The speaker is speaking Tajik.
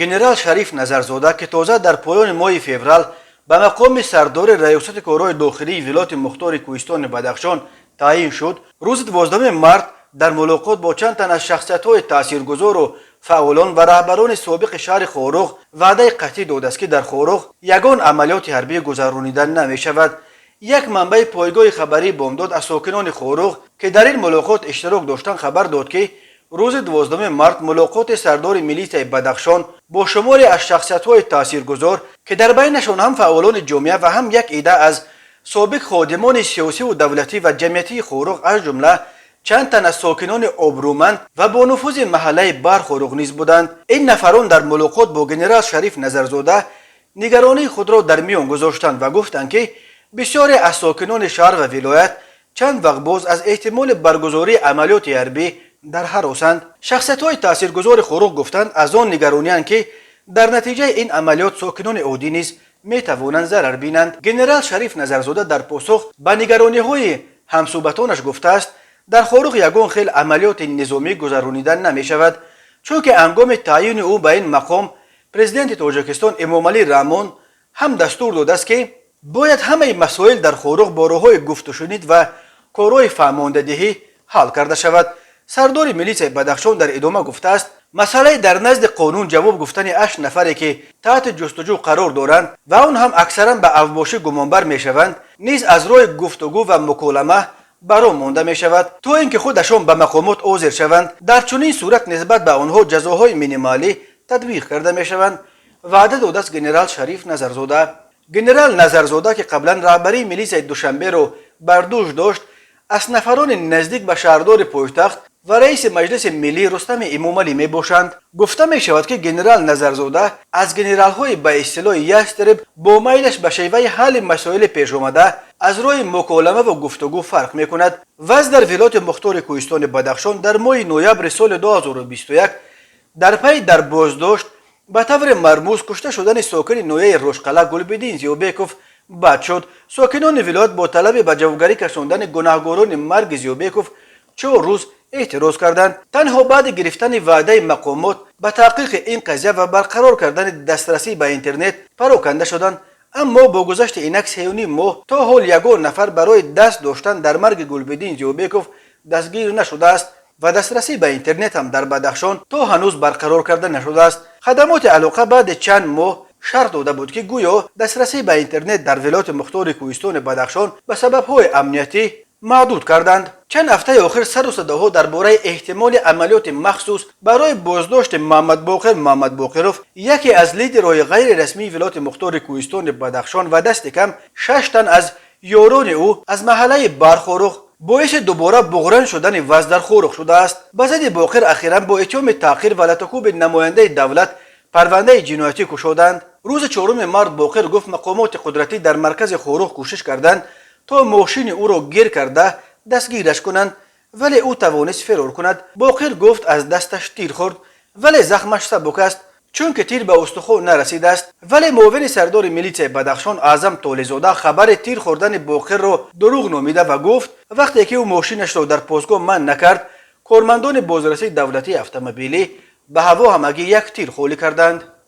Генерал Шариф Назарзода, ки тоза дар поёни моҳи феврал ба мақоми сардори Раёсати корҳои дохилии Вилояти Мухтори Кӯҳистони Бадахшон таъин шуд, рӯзи 12 март дар мулоқот бо чанд тан аз шахсиятҳои таъсиргузору фаъолон ва раҳбарони собиқи шаҳри Хоруғ ваъдаи қатъӣ додааст, ки дар Хоруғ ягон амалиёти ҳарбӣ гузаронида намешавад. Як манбаи пойгоҳи хабарии «Бомдод» аз сокинони Хоруғ, ки дар ин мулоқот иштирок доштанд, хабар дод, ки рӯзи 12 март мулоқоти сардори милитсияи Бадахшон бо шуморе аз шахсиятҳои таъсиргузор, ки дар байнашон ҳам фаъолони ҷомеа ва ҳам як идда аз собиқ ходимони сиёсиву давлатӣ ва ҷамъиятии Хоруғ, аз ҷумла чанд тан аз сокинони обрӯманд ва бонуфузи маҳаллаи Бархоруғ низ буданд. Ин нафарон дар мулоқот бо генерал Шариф Назарзода нигаронии худро дар миён гузоштанд ва гуфтанд, ки бисёре аз сокинони шаҳр ва вилоят чанд вақт боз аз эҳтимоли баргузории амалиёти ҳарбӣ дар ҳаросанд. Шахсиятҳои таъсиргузори Хоруғ гуфтанд, аз он нигаронианд, ки дар натиҷаи ин амалиёт сокинони оддӣ низ метавонанд зарар бинанд. Генерал Шариф Назарзода дар посух ба нигарониҳои ҳамсӯҳбатонаш гуфтааст, дар Хоруғ ягон хел амалиёти низомӣ гузаронида намешавад, чунки ҳангоми таъйини ӯ ба ин мақом Президенти Тоҷикистон Эмомалӣ Раҳмон ҳам дастур додааст, ки бояд ҳамаи масоил дар Хоруғ бо роҳҳои гуфтушунид ва корҳои фаҳмондадиҳӣ ҳал карда шавад. Сардори милитсияи Бадахшон дар идома гуфтааст, масъалаи дар назди қонун ҷавоб гуфтани ҳашт нафаре, ки таҳти ҷустуҷӯ қарор доранд ва он ҳам аксаран ба авбошӣ гумонбар мешаванд, низ аз роҳи гуфтугӯ ва муколама бар он монда мешавад, то ин ки худашон ба мақомот ҳозир шаванд. Дар чунин сурат нисбат ба онҳо ҷазоҳои минималӣ татбиқ карда мешаванд, ваъда додааст генерал Шариф Назарзода. Генерал Назарзода, ки қаблан раҳбарии милитсияи Душанберо бар дӯш дошт, аз нафарони наздик ба шаҳрдори пойтахт ва раиси Маҷлиси Миллӣ Рустами Эмомалӣ мебошанд. Гуфта мешавад, ки генерал Назарзода аз генералҳои ба истилоҳи ястреб бо майлаш ба шеваи ҳалли масоили пешомада аз роҳи муколама ва гуфтугӯ фарқ мекунад. Вазъ дар Вилояти Мухтори Кӯҳистони Бадахшон дар моҳи ноябри соли 2021 дар пайи дар боздошт ба таври мармуз кушта шудани сокини ноҳияи Рошқала Гулбиддин Зиёбеков бад шуд. Сокинони вилоят бо талаби ба ҷавобгарӣ кашондани гунаҳгорони марги Зиёбеков 4 рӯз эътироз карданд. Танҳо баъди гирифтани ваъдаи мақомот ба таҳқиқи ин қазия ва барқарор кардани дастрасӣ ба интернет пароканда шуданд. Аммо бо гузашти инак 3,5 моҳ то ҳол ягон нафар барои даст доштан дар марги Гулбиддин Зиёбеков дастгир нашудааст ва дастрасӣ ба интернет ҳам дар Бадахшон то ҳанӯз барқарор карда нашудааст. Хадамоти алоқа баъди чанд моҳ шарҳ дода буд, ки гӯё дастрасӣ ба интернет дар Вилояти Мухтори Кӯҳистони Бадахшон ба сабабҳои амниятӣ маҳдуд карданд. Чанд ҳафтаи охир сару садоҳо дар бораи эҳтимоли амалиёти махсус барои боздошти Муҳаммадбоқир Муҳаммадбоқиров, яке аз лидерҳои ғайрирасмии Вилояти Мухтори Кӯҳистони Бадахшон, ва дасти кам шаш тан аз ёрони ӯ аз маҳаллаи Бархоруғ боиси дубора буғран шудани вазъ дар Хоруғ шудааст. Ба зидди Боқир ахиран бо иттиҳоми таҳқир ва латукӯби намояндаи давлат парвандаи ҷиноятӣ кушоданд. Рӯзи 4 март Боқир гуфт, мақомоти қудратӣ дар маркази Хоруғ кӯшиш карданд, то мошини ӯро гир карда дастгираш кунанд, вале ӯ тавонист фирор кунад. Боқир гуфт, аз дасташ тир хӯрд, вале захмаш сабук аст, чунки тир ба устухон нарасидааст. Вале муовини сардори милитсияи Бадахшон Аъзам Толизода хабари тир хӯрдани Боқирро дурӯғ номида ва гуфт, вақте ки ӯ мошинашро дар постгоҳ манъ накард, кормандони бозрасии давлатии автомобилӣ ба ҳаво ҳамагӣ як тир холӣ карданд.